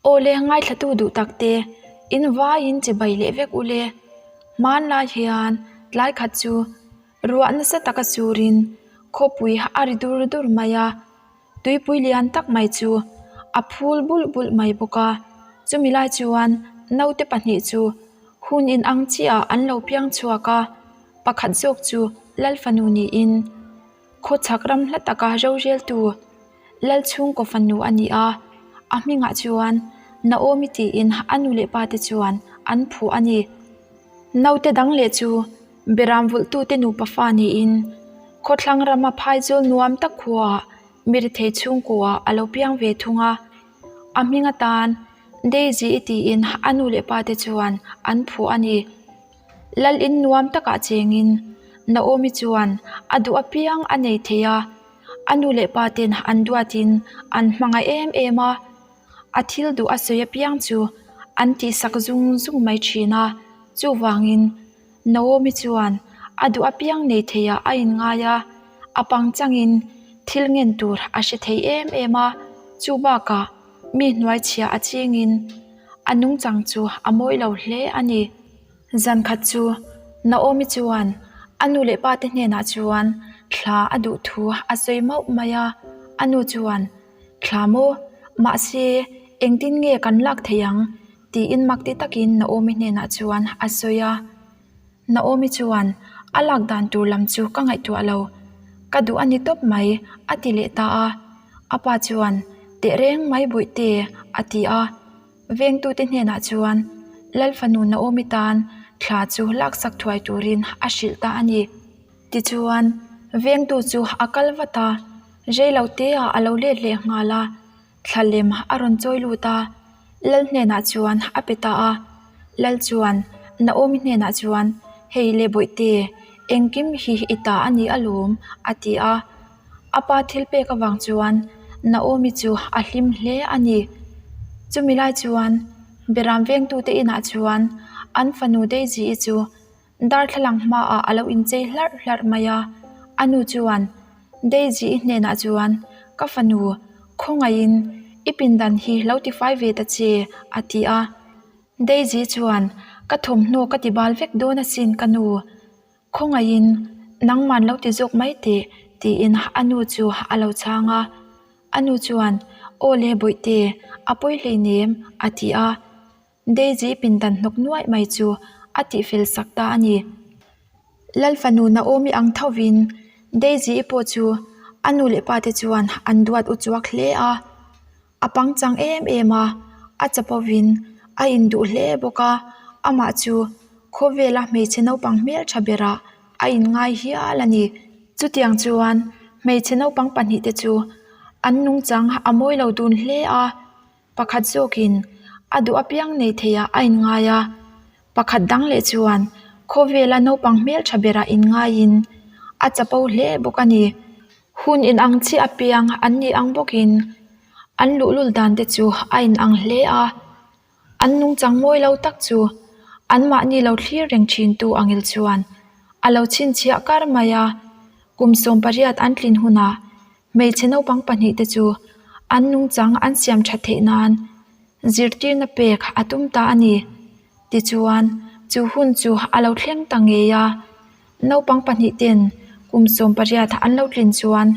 Awle ngaithlatu duh tak te, in vaiin chibai leh vek ule. Hmanlai hian tlai khat chu ruah nasa taka surin khawpui a ri dur dur mai a, tuipui lian tak mai chu a phul bulh bulh mai bawk a. Chumi lai chuan naute pahnih chu hun inang chiah an lo piang chhuak a, pakhat zawk chu Lalfanu niin khawchhak ram hla taka roreltu Lal chhungkaw fanu a ni a, a hmingah chuan Naomi tiin a nu leh pa te chuan an phuah a ni. Naute dang leh chu Beram vulhtute nupa fa niin khawthlang rama phaizawl nuam tak khuaah mirethei chhungkuaah a lo piang ve thung a, a hming atan Daisy i tiin a nu leh pa te chuan an phuah a ni. Lal in nuam takah chengin Naomi chuan a duh apiang a nei thei a. A nu leh pa ten an duatin an hmangaih em em a, a thil duh a sawi apiang chu an tihsak zung zung mai thin a, chuvangin Naomi chuan a duh apiang nei theiah a inngai a, a pangchangin thil ngen tur a hre thei em em a, chu bakah mi hnuaichhia a chingin a nungchang chu a mawi lo hle a ni. Zan khat chu Naomi chuan a nu leh pa te hnenah chuan thla a duh thu a sawi mauh mai a, a nu chuan, Thla maw? Mahse, engtin nge kan lak thei ang? tiin mak ti takin Naomi hnenah chuan a sawi a. Naomi chuan, A lak dan tur lam chu ka ngaihtuah lo, ka duh a ni tawp mai, a ti leh ta a. A pa chuan, Tehreng mai bawihte, a ti a. Vengtute hnenah chuan Lal fanu Naomi tan thla chu laksak thuai turin a hrilh ta a ni. Tichuan, vengtu chu a kal vat a, rei lo teah a lo let leh nghal a, thla lem a rawn chawi lut a, Lal hnenah chuan a pe ta a. Lal chuan Naomi hnenah chuan, Hei le bawihte, engkim hi i ta a ni alawm, a ti a. A pa thil pek avang chuan Naomi chu a hlim hle a ni. Chumi lai chuan Beram vengtute inah chuan an fanu Daisy-i chu darthlalang hmaah a lo inchei hlarh hlarh mai a. A nu chuan Daisy-i hnenah chuan, Ka fanu, khawngaihin i pindan hi lo tifai ve ta che, a ti a. Daisy chuan, Ka thawmhnaw ka tibal vek dawn asin ka nu. Khawngaihin nangman lo ti zawk mai teh tiin a nu chu a lo chhang a. A nu chuan, Aw le bawihte, a pawi hleinem a ti a. Daisy pindan hnawk nuaih mai chu a tihfel sak ta a ni. Lal fanu Naomi ang thovin Daisy-i pawh chu a nu leh pa te chuan an duat uchuak hle a. A pangchang em em a, a chapovin a induh hle bawk a, amah chu khawvela hmeichhe naupang hmeltha berah a inngai hial a ni. Chutiang chuan hmeichhe naupang pahnihte chu an nungchang a mawi lo dun hle a, pakhat zawkin a duh apiang nei theiah a inngai a, pakhat dang leh chuan khawvela naupang hmeltha berah inngaiin a chapo hle bawk a ni. Hun inang chiah apiang an nih ang bawkin an luhlul dan te chu a inang hle a, an nungchang mawi lo tak chu anmahni lo thlir reng thin tu angil chuan a lo chhinchhiah kar mai a, kum 18 an tlin hunah hmeichhe naupang pahnih te chu an nungchang an siam that theih nan zirtirna pek a tum ta a ni. Tichuan chu hun chu a lo thleng ta ngei a. Naupang pahnih ten kum 18 an lo tlin chuan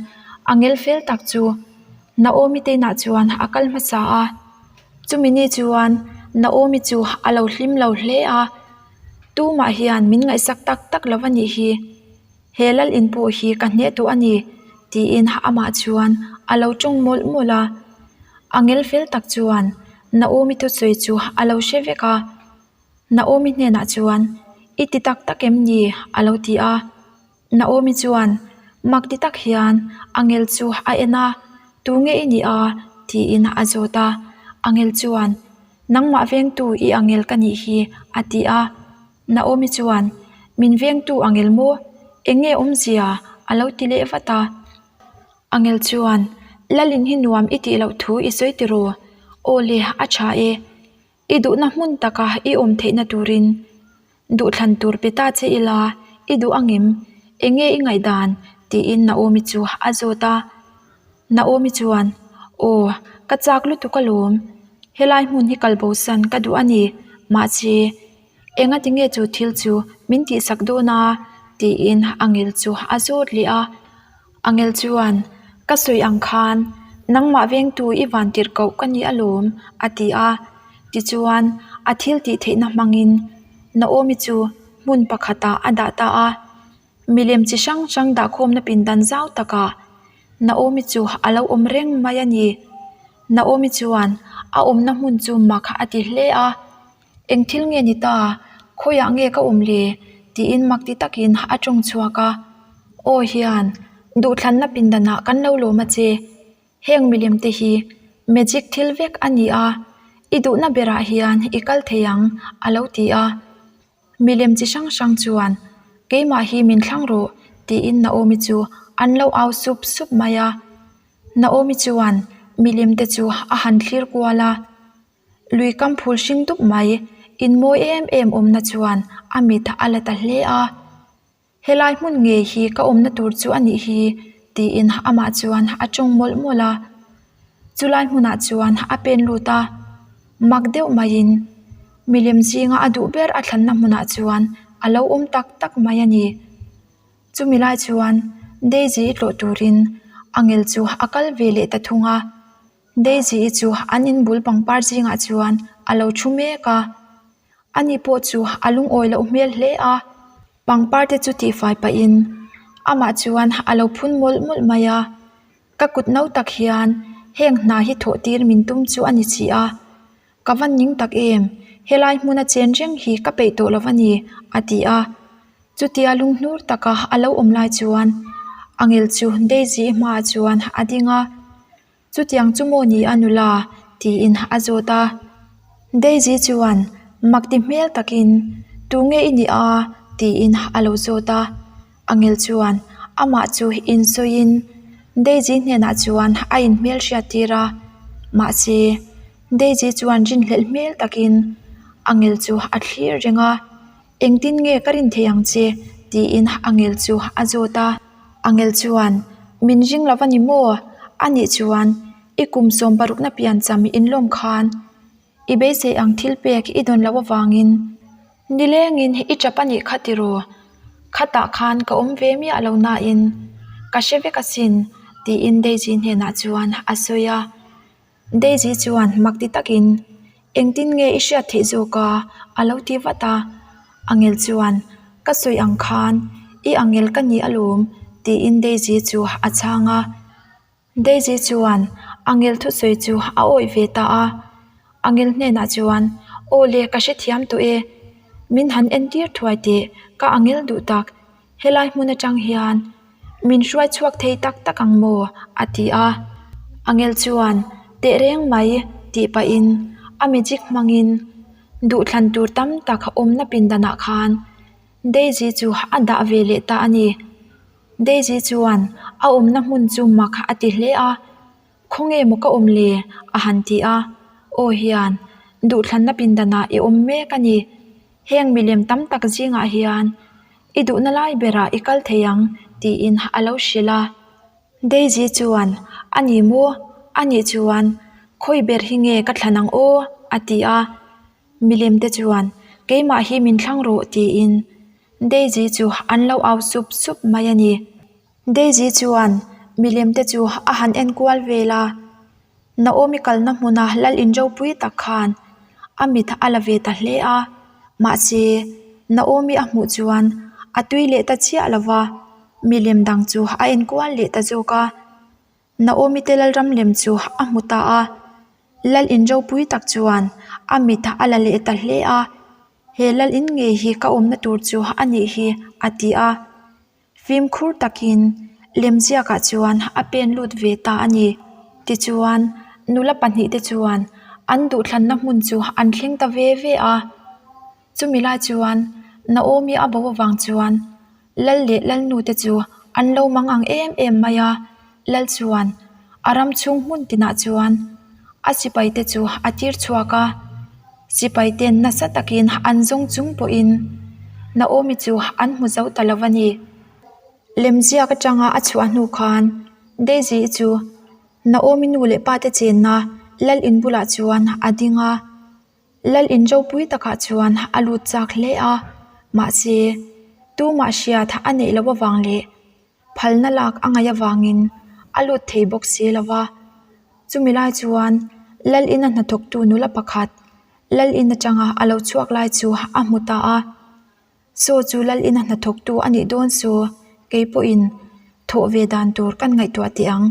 a ngel fel tak chu Naomi te inah chuan a kal hmasa a. Chumi ni chuan Naomi chu a lo hlim lo hle a, Tumah hian min ngaihsak tak tak lo a nih hi, he lal in pawh hi ka hneh tawh a ni tiin amah chuan a lo tawng mawlh mawlh a. A ngel fel tak chuan Naomi thusawi chu a lo hre vek a. Naomi hnenah chuan, I ti tak tak em ni? a lo ti a. Naomi chuan mak ti tak hian Angel chu a en a, Tu nge i nih a? tiin a zawt a. Angel chuan, Nangmah vengtu i Angel ka nih hi, a ti a. Naomi chuan, Min vengtu Angel maw? Eng nge awmzia? a lo ti leh vat a. Angel chuan, Lalin hi nuam i tih loh thu i sawi tiraw? Aw le, a tha e. I duhna hmun taka i awm theihna turin duhthlan tur pe ta che ila i duh angem? Enge i ngaihdan? tiin Naomi chu a zawt a. Naomi chuan, Aw, ka chak lutuk alawm. Helai hmun hi kal bosan ka duh a ni, mahse engati nge chu thil chu min tihsak dawn a? tiin Angel chu a zawt leh a. Angel chuan, Ka sawi ang khan nangmah vengtu i van tirh koh ka ni alawm, a ti a. Tichuan, a thil tih theihna hmangin Naomi chu hmun pakhatah a dah ta a. Milem chi hrang hrang dahkhawmna pindan zau takah Naomi chu a lo awm reng mai a ni. Naomi chuan a awmna hmun chu mak a ti hle a, Eng thil nge ni ta? Khawiah nge ka awm le? tiin mak ti takin a tawng chhuak a. Aw hian, duhthlanna pindanah kan lo lawm a che. Heng milem te hi magic thil vek a ni a, i duhna berah hian i kal thei ang, a lo ti a. Milem chi hrang hrang chuan, Keimah hi min thlang rawh, tiin Naomi chu an lo au sup sup mai a. Naomi chuan milem te chu a han thlir kual a. Lui kam phul hring dup mai, inmawi em em awmna chuan a mit a la ta hle a. Helai hmun ngei hi ka awmna tur chu a nih hi, tiin amah chuan a tawng mawlh mawlh a. Chulai hmunah chuan a pen lut a, mak deuh maiin milem zinga a duh ber a thlanna hmunah chuan a lo awm tak tak mai a ni. Chumi lai chuan Daisy i tlawh turin Angel chu a kal ve leh ta thung a. Daisy-i chu an inbul pangpar zingah chuan a lo thu mek a. Ani pawh chu a lungawi loh hmel hle a, pangpar te chu tihfai pahin amah chuan a lo phun mawlh mawlh mai a. Ka kut no tak hian heng hna hi thawh tir min tum chu a ni si a, ka va ning tak em, helai hmuna chen reng hi ka peih tawh lo a ni, a ti a. Chutia lunghnur taka a lo awm lai chuan Angel chu Daisy-i hmaah chuan a ding a. Chutiang chu maw ni a nula? tiin a zawt a. Daisy chuan mak ti hmel takin, Tu nge i nih a? tiin a lo zawt a. Angel chuan amah chu insawiin Daisy hnenah chuan a inhmel hriat tir a. Mahse, Daisy chuan rinhlelh hmel takin Angel chu a thlir reng a. Engtin nge ka rin thei ang che? tiin Angel chu a zawt a. Angel chuan, Min ring lo a ni maw? Anih chuan, i kum sawmparukna piancham inlawm khan i beisei ang thil pek i dawn loh avangin nilengin i tap a nih kha tiraw? Khatah khan ka awm ve miah lo nain ka hre vek asin, tiin Daisy hnenah chuan a sawi a. Daisy chuan mak ti takin, Engtin nge i hriat theih zawk a? a lo ti vat a. Angel chuan, Ka sawi ang khan, i angel ka ni alawm, tiin Daisy chu a chhang a. Daisy chuan angel thusawi chu a awih ve ta a. Angel hnenah chuan, Aw le, ka hrethiam tawh e. Min han entir thuai teh, ka angel duh tak. Helai hmun atang hian min hruai chhuak thei tak tak ang maw? a ti a. Angel chuan teh reng mai tih pahin a magic hmangin duhthlan tur tam tak awmna pindanah khan Daisy chu a dah ve leh ta a ni. Daisy chuan a awmna hmun chu mak a ti hle a. Khawnge maw ka awm le? a han ti a. Aw hian, duhthlanna pindanah i awm mek a ni. Heng milem tam tak zingah hian i duhna lai berah i kal thei ang tiin a lo hrilh a. Daisy chuan, A ni maw? A nih chuan, khawi ber hi nge ka thlan ang aw? a ti a. Milem te chuan, Keimah hi min thlang rawh tiin Daisy chu an lo au sup sup mai a ni. Daisy chuan milem te chu a han en kual vel a, Naomi kalna hmuna lal in ropui tak khan a mit a la ve ta hle a, mahse Naomi a hmuh chuan a tui leh ta chiah lo va, milem dang chu a en kual leh ta zawk a. Naomi te lalram lem chu a hmu ta a, lal in ropui tak chuan a mit a la leh ta hle a, He lal in ngei hi ka awmna tur chu a nih hi a ti a. Fimkhur takin lemziakah chuan a pen lut ve ta a ni. Tichuan, nula pahnihte chuan an duhthlanna hmun chu an thleng ta ve ve a. Chumi lai chuan Naomi a bo avang chuan Lal leh Lalnute chu an lo mang ang em em mai a. Lal chuan a ram chhung hmun tinah chuan a sipaite chu a tir chhuak a. Sipai ten nasa takin an zawng chung pawhin Naomi chu an hmu zo ta lo a ni. Lemziak atanga a chhuah hnu khan Daisy-i chu Naomi nu leh pate chenna Lal in bulah chuan a ding a. Lal in ropui takah chuan a lut chak hle a, mahse tumah hriat a neih loh avang leh phalna lak a ngaih avangin a lut thei bawk si lo va. Chumi lai chuan Lal ina hnathawktu nula pakhat Lal in atanga a lo chhuak lai chu a hmu ta a. Saw chu Lal ina hnathawktu a nih dawn saw kei pawhin thawh ve dan tur kan ngaihtuah teh ang.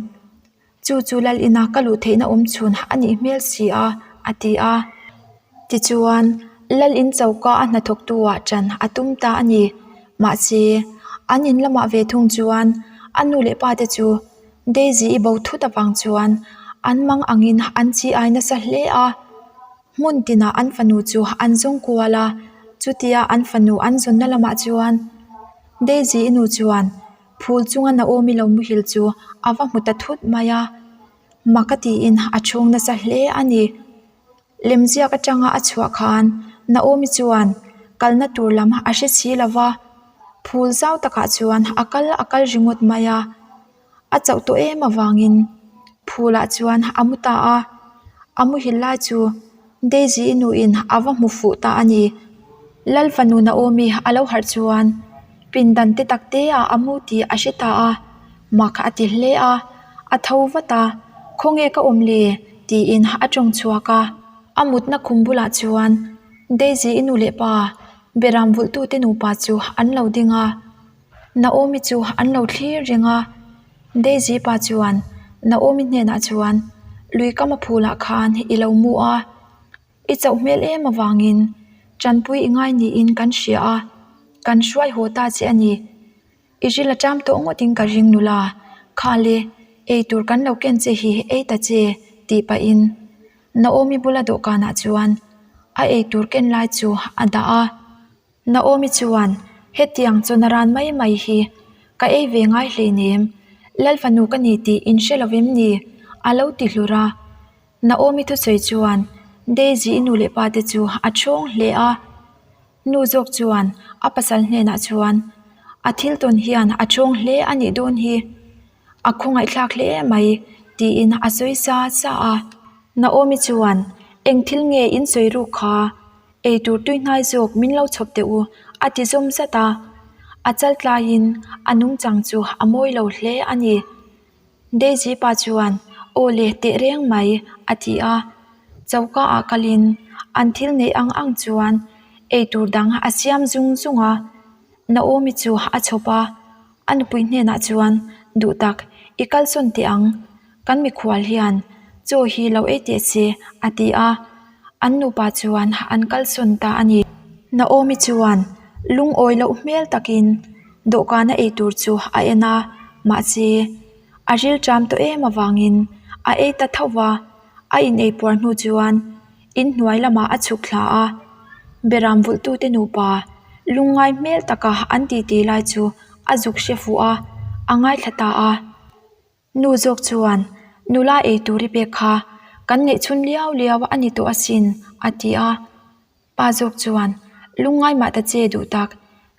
Chu chu Lal ina ka luh theihna awm chhun a nih hmel si a, a ti a. Tichuan, Lal in choka a hnathawktu ah ṭan a tum ta a ni. Mahse, an in lamah ve thung chuan a nu leh pa te chu Daisy i bo thut avang chuan an mang angin an chi ai nasa hle a. Hmun tinah an fanu chu an zawng kual a, chutia an fanu an zawnna lamah chuan Daisy i nu chuan phul chunga Naomi lo muhil chu a va hmu ta thut mai a, mak a tiin a chhung nasa hle a ni. Lemziak atanga a chhuah khan Naomi chuan kalna tur lam a hre si lo va, phul zau takah chuan a kal a kal ringawt mai a. A chauh tawh em avangin phulah chuan a mu ta a, a muhil lai chu Daisy i nuin a va hmu fuh ta a ni. Lal fanu Naomi a lo harh chuan pindan te tak te ah a mu tih a hre ta a, mak a ti hle a, a tho vat a, Khawnge ka awm le? tiin a tawng chhuak a. A mutna khum bulah chuan Daisy i nu leh pa Beram vulhtute nupa chu an lo ding a. Naomi chu an lo thlir reng a, Daisy pa chuan Naomi hnenah chuan lui kam a phulah khan i lo mu a, i chauh hmel em avangin tanpui i ngai niin kan hria a, kan hruai haw ta che a ni. I ril a ṭam tawh ngawtin ka ring nula, khale eitur kan lo ken che hi ei ta che tih pahin Naomi bula dawhkanah chuan a eitur ken lai chu a dah a. Naomi chuan, Hetiang chawna ran mai mai hi ka ei ve ngai hleinem, Lal fanu ka ni tih in hre lo vem ni? a lo ti hlur a. Naomi thusawi chuan Daisy i nu leh pa te chu a ṭhawng hle a. Nu zawk chuan a pasal hnenah chuan, A thil tawn hian a ṭhawng hle a nih dawn hi. A khawngaihthlak hle mai, tiin a sawi sa sa a. Naomi chuan, Eng thil nge in sawi ruk kha? Eitur tui hnai zawk min lo chhawp teh u, a ti zawm zat a. A chal tlaiin a nungchang chu a mawi lo hle a ni. Daisy pa chuan, Aw le, teh reng mai, a ti a. Choka ah kalin an thil neih ang ang chuan eitur dang a siam zung zung a. Naomi chu a chhawp a, a nupui hnenah chuan, Duhtak, i kalsawn teh ang. Kan mikhual hian chaw hi lo ei teh se, a ti a. An nupa chuan an kalsawn ta a ni. Naomi chuan lungawi loh hmel takin dawhkana ei tur chu a en a, mahse a rilṭam tawh em avangin a ei ta tho va. A inei puar hnu chuan inhnuai lamah a chhuk thla a, Beram vulhtute nupa lungngai hmel taka an titi lai chu a zuk hre fuh a, a ngaithla ta a. Nu zawk chuan, Nula ei tur i pek kha kan neih chhun liau liau a ni tawh asin, a ti a. Pa zawk chuan, Lungngai mah ta che duh tak,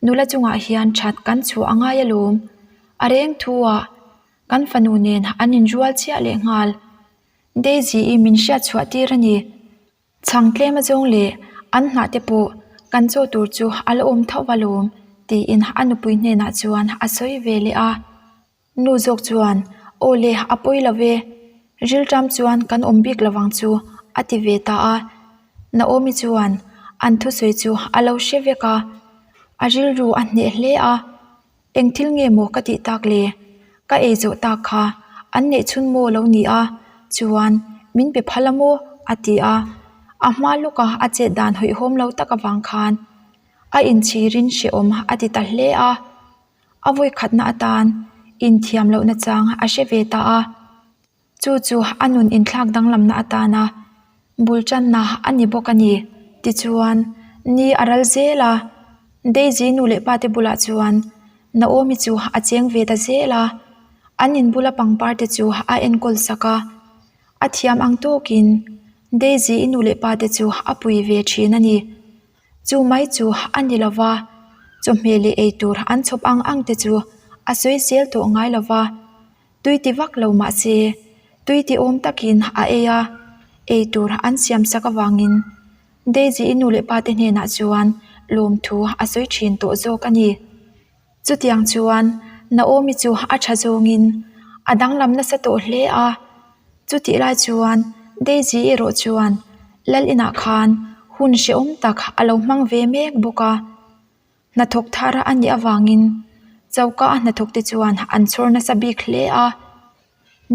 nula chungah hian that kan chhuah a ngai alawm. A reng thu ah kan fanu nen an inrual chiah leh nghal. Daisy i min hriat chhuah tir a ni. Chhang tlem azawng leh an hnah te pawh kan chaw tur chu a la awm tho alawm, tiin a nupui hnenah chuan a sawi ve leh a. Nu zawk chuan, Aw le, a pawi lo ve. Rilṭam chuan kan awm bik lo vang chu, a ti ve ta a. Naomi chuan an thusawi chu a lo hre vek a, a rilru a hneh hle a. Eng thil nge maw ka tih tak le? Ka ei zawh tak kha an neih chhun maw lo ni a? Chuan, min pe phal a maw? a ti a. A hma lawka a chet dan hawihhawm lo tak avang khan a inchhirin hrehawm a ti ta hle a. A vawi khatna atan inthiam lohna chang a hre ve ta a, chu chu a nun inthlak danglamna atana bul tanna a ni bawk a ni. Tichuan, ni a ral zel a, Daisy nu leh pate bulah chuan Naomi chu a cheng ve ta zel a, an in bula pangpar te chu a enkawl sak a, a thiam ang tawkin Daisy i nu leh pate chu a pui ve thin a ni. Chu mai chu a ni lo va, chawhmeh leh ei tur an chhawp ang ang te chu a sawi zel tawh ngai lo va, tui ti vak lo mah se tui ti awm takin a ei a. Eitur an siam sak avangin Daisy-i nu leh pa te hnenah chuan lawmthu a sawi thin tawh zawk a ni. Chutiang chuan Naomi chu a tha zawngin a danglam nasa tawh hle a, chutih lai chuan Daisy erawh chuan lal inah khan hun hrehawm tak a lo hmang ve mek bawk a. Hnathawk thar a nih avangin choka a hnathawk te chuan an chhawr nasa bik hle a,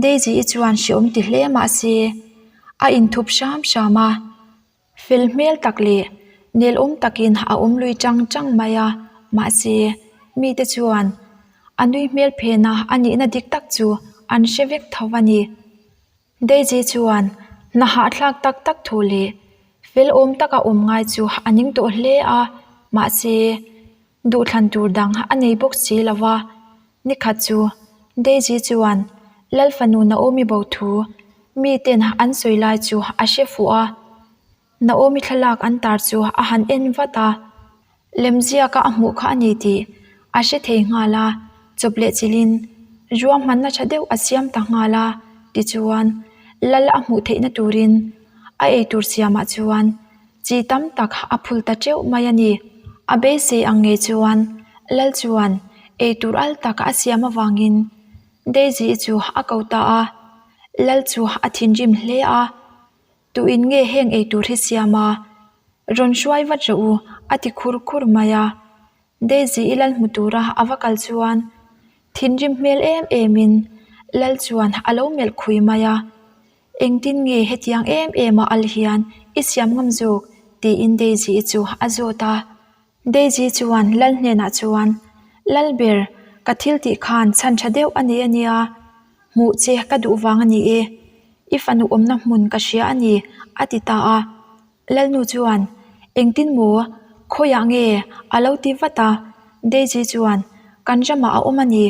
Daisy-i chuan hrehawm ti hle mahse a inthup hram hram a. Fel hmel tak leh nelawm takin a awm lui chang chang mai a, mahse mite chuan a nui hmel phena a nihna dik tak chu an hre vek tho a ni. Daisy chuan hna hahthlak tak tak thu leh fel awm taka awm ngai chu a ning tawh hle a, mahse duhthlan tur dang a nei bawk si lo va. Nikhat chu Daisy chuan Lal fanu Naomi bo thu miten an sawi lai chu a hre fuh a, Naomi thlalak an tar chu a han en vat a, lemziaka a hmuh kha a ni tih a hre thei nghal a, chawp leh chilhin ruahmanna tha deuh a siam ta nghal a, tichuan Lal a hmuh theihna turin a eitur siamah chuan Chi tam tak a phul ta teuh mai a ni. A beisei ang ngei chuan Lal chuan eitur al tak a siam avangin Daisy-i chu a ko ta a. Lal chu a thinrim hle a, Tuin nge heng eitur hi siam a? Rawn hruai vat rawh u, a ti khur khur mai a. Daisy-i lal hmu tura a va kal chuan thinrim hmel em emin Lal chuan a lo melh khui mai a. Engtin nge hetiang em em a al hian i siam ngam zawk? tiin Daisy-i chu a zawt a. Daisy chuan Lal hnenah chuan, Lal ber, ka thil tih khan chhan tha deuh a nei a nia, hmuh che ka duh vang a ni e, i fanu awmna hmun ka hria a ni, a ti ta a. Lalnu chuan, Engtin maw? Khawiah nge? a lo ti vat a. Daisy chuan, Kan ramah a awm a ni.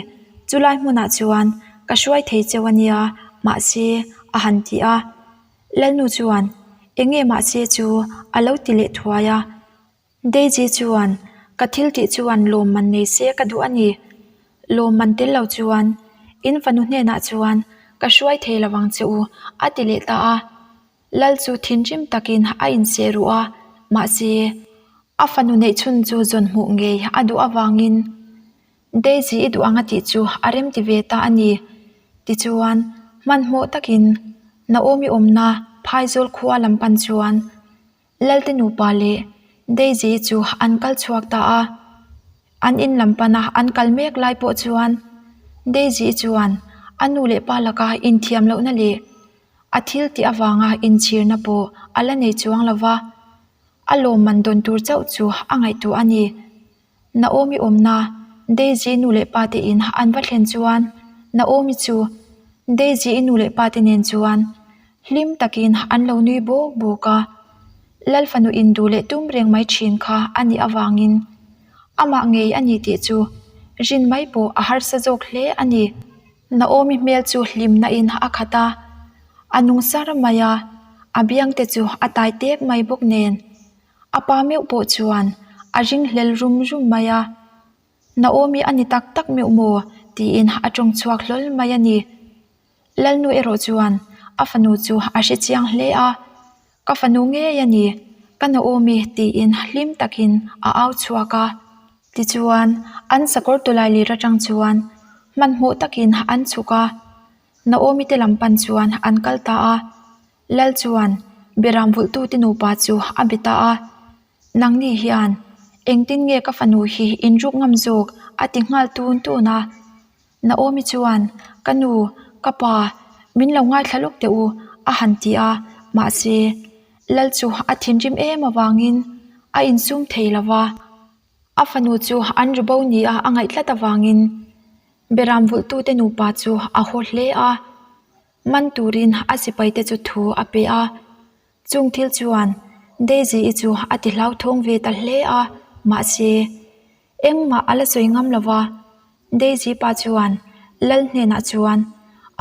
Chulai hmunah chuan ka hruai thei cheu a nia, mahse, a han ti a. Lalnu chuan, Enge mahse chu? a lo ti leh thuai a. Daisy chuan, Ka thil tih chuan lawmman nei se ka duh a ni. Lawmman tel lo chuan in fanu hnenah chuan ka hruai thei lo ang che u, a ti leh ta a. Lal chu thinrim takin a inseh ruh a, mahse, a fanu neihchhun chu zawn hmuh ngei a duh avangin Daisy i duh ang a tih chu a remti ve ta a ni. Tichuan, hmanhmawh takin Naomi awmna Phaizawl khua lam pan chuan Lalte nupa leh Daisy chu an kal chhuak ta a. An in lam pana an kal mek lai pawh chuan Daisy chuan a nu leh pa laka inthiam lohna leh A thil tih avanga inchhirna pawh a la nei chuang lo va, a lawmman dawn tur chauh chu a ngaihtuah a ni. Naomi awmna Daisy nu leh pa te in an va thlen chuan Naomi chu Daisy i nu leh pa te nen chuan hlim takin an lo nui bawk bawk a. Lal fanu induh leh tum reng mai thin kha a nih avangin amah ngei a ni tih chu rin mai pawh a harsa zawk hle a ni. Naomi hmel chu hlimna in a khat a, a nung sar mai a, a biang te chu a tai tek mai bawk nen. A pa meuh pawh chuan a ring hlel rum rum mai a, Naomi a ni tak tak meuh maw? tiin a tawng chhuak hlawl mai a ni. Lalnu erawh chuan a fanu chu a hre chiang hle a, Ka fanu ngei a ni, ka Naomi tiin hlim takin a au chhuak a. Tichuan, an sakawr tawlai lir atang chuan hmanhmawh takin an chhuk a, Naomi te lam pan chuan an kal ta a. Lal chuan Beram vulhtute nupa chu a be ta a, Nangni hian engtin nge ka fanu hi in ruk ngam zawk? a ti nghal tun tun a. Naomi chuan, Ka nu, ka pa, min lo ngaithla lawk teh u, a han ti a, mahse, Lal chu a thinrim em avangin a insum thei lo va. A fanu chu an ri bo nia a ngaih tlat avangin Beram vulhtute nupa chu a haw hle a, man turin a sipaite chu thu a pe a. Chung thil chuan Daisy-i chu a ti hlauthawng ve ta hle a, mahse, Engmah a la sawi ngam lo va, Daisy pa chuan Lal hnenah chuan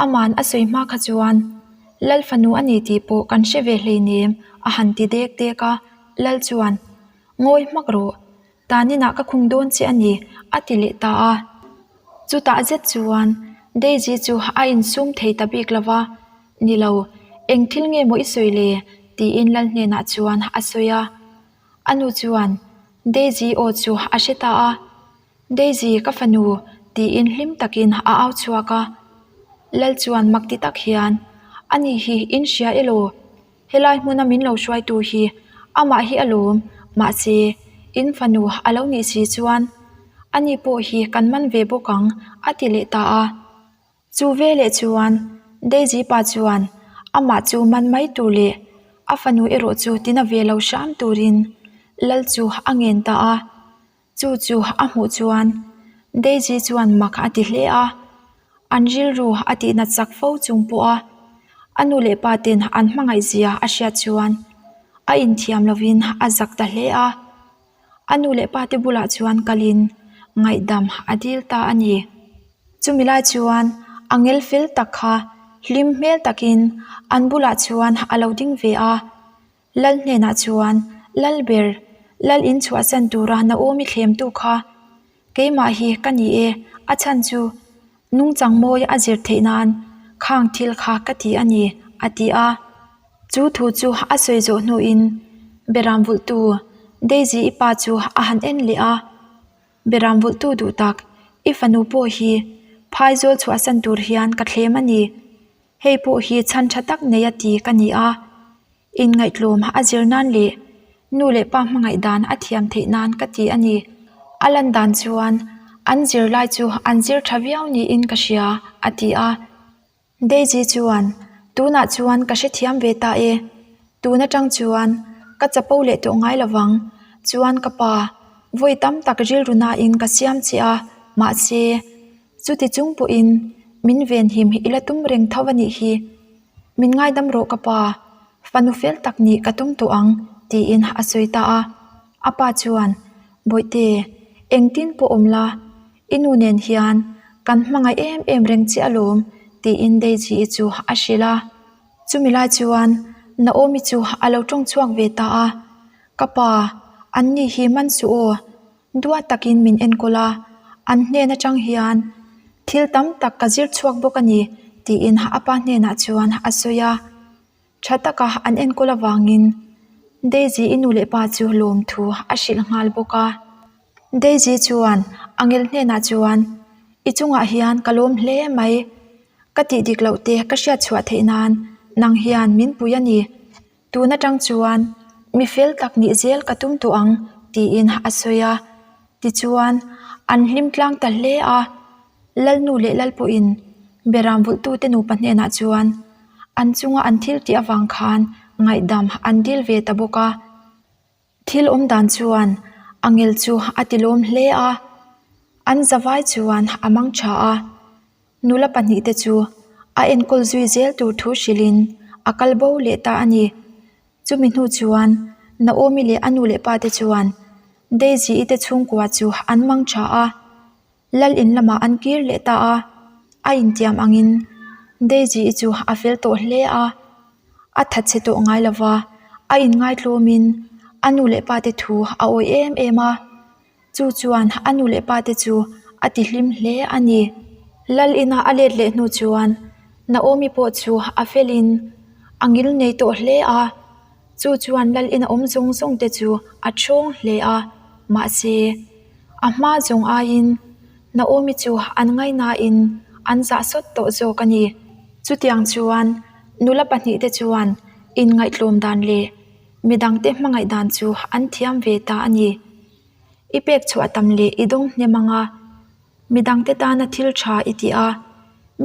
Aman a sawi hma kha chuan Lal fanu a ni tih pawh kan hre ve hleinem a han ti dek dek a, Lal chuan Ngawi hmak rawh, taninah ka khung dawn che a ni a ti leh ta a. Chutah zet chuan Daisy chu a insum thei ta bik lo va, Ni lo. Eng thil nge maw i sawi le? tiin lal hnenah chuan a sawi a. A nu chuan Daisy aw chu a hre ta a. Daisy, ka fanu, tiin hlim takin a au chhuak a. Lal chuan mak ti tak hian, Ani hi in hria elaw? Helai hmuna min lo hruaitu hi amah hi alawm, mahse, in fanu a lo nih si chuan ani pawh hi kan man ve bawk ang, a ti leh ta a. Chu veleh chuan Daisy pa chuan amah chu man mai tur leh a fanu erawh chu tina ve lo hram turin lal chu a ngen ta a. Chu chu a hmuh chuan Daisy chuan mak a ti hle a, an rilru a tihnat chak fo chung pawha a nu leh pa ten an hmangaih zia a hriat chuan a inthiam lovin a zak ta hle a. A nu leh pa te bulah chuan kalin ngaihdam a dil ta a ni. Chumi lai chuan a ngel fel tak kha hlim hmel takin an bulah chuan a lo ding ve a. Lal hnenah chuan, Lal ber, Lal in chhuahsan tura Naomi thlemtu kha keimah hi ka ni e, a chhan chu nungchang mawi a zir theih nan khang thil kha ka ti a ni, a ti a. Chu thu chu a sawi zawh hnuin Beram vulhtu Daisy i pa chu a han en leh a. Beram vulhtu duh tak, i fanu pawh hi phaizawl chhuahsan tur hian ka thlem a ni. Hei pawh hi chhan tha tak nei a ti ka ni a, inngaihtlawm a zir nan leh nu leh pa hmangaih dan a thiam theih nan ka ti a ni. A lan dan chuan an zirlai chu an zir tha viau niin ka hria, a ti a. Daisy chuan, Tunah chuan ka hrethiam ve ta e. Tun atang chuan ka chapo leh tawh ngai lovang. Chuan ka pa, vawi tam tak rilru nain ka siam che a, mahse, Chuti chung pawhin min venhim i la tum reng tho a nih hi. Min ngaidam rawh ka pa, fanu fel tak nih ka tum tawh ang, tiin a sawi ta a. A pa chuan, Bawihte, engtin pawh awm la, i nu nen hian kan hmangaih em em reng che alawm, tiin Daisy-i chu a hrilh a. Chumi lai chuan Naomi chu a lo tawng chhuak ve ta a, Ka pa, anni hi man suh aw, Duat takin min enkawl a, an hnen atang hian thil tam tak ka zir chhuak bawk a ni tiin a pa hnenah chuan a sawi a. Tha taka an enkawl avangin Daisy i nu leh pa chu lawmthu a hrilh nghal bawk a. Daisy chuan a ngel hnenah chuan, I chungah hian ka lawm hle mai. Ka tih dik loh te ka hriat chhuah theih nan nang hian min pui a ni. Tun atang chuan mi fel tak nih zel ka tum tawh ang tiin a sawi a. Tichuan, an hlim tlang ta hle a. Lalnu leh lal pawhin Beram vulhtute nupa hnenah chuan an chunga an thil tih avang khan ngaihdam an dil ve ta bawk a. Thil awm dan chuan a ngel chu a ti lawm hle a, an zavai chuan a mang tha a. Nula pahnihte chu a enkawl zui zel tur thu hrilhin a kal bo leh ta a ni. Chumi hnu chuan Naomi leh a nu leh pa te chuan Daisy-i te chhungkua chu an mang tha a, Lal in lamah an kir leh ta a, a intiam angin Daisy-i chu a fel tawh hle a, a thatchhe tawh ngai lo va, a inngaitlawmin a nu leh pa te thu a awi em em a, chu chuan a nu leh pa te chu a ti hlim hle a ni. Lal ina a let leh hnu chuan Naomi pawh chu a felin a ngil nei tawh hle a, chu chuan lal ina awm zawng zawng te chu a thawng hle a, mahse a hma zawng aiin Naomi chu an ngaihnain an zah sawt tawh zawk a ni. Chutiang chuan nula pahnihte chuan inngaihtlawm dan leh midangte hmangaih dan chu an thiam ve ta a ni. I pek chhuah tam leh i dawng hnem ang a, midangte tana thil tha i tih a,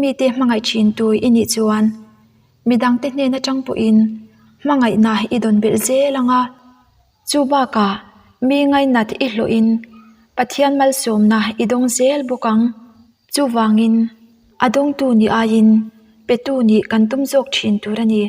mite hmangaih thintu i nih chuan midangte hnen atang pawhin hmangaihna i dawn belh zel ang a. Chu bakah mi ngainat i hlawhin Pathian malsawmna i dawng zel bawk ang. Chuvangin a dawngtu nih aiin petu nih kan tum zawk thin tur a ni.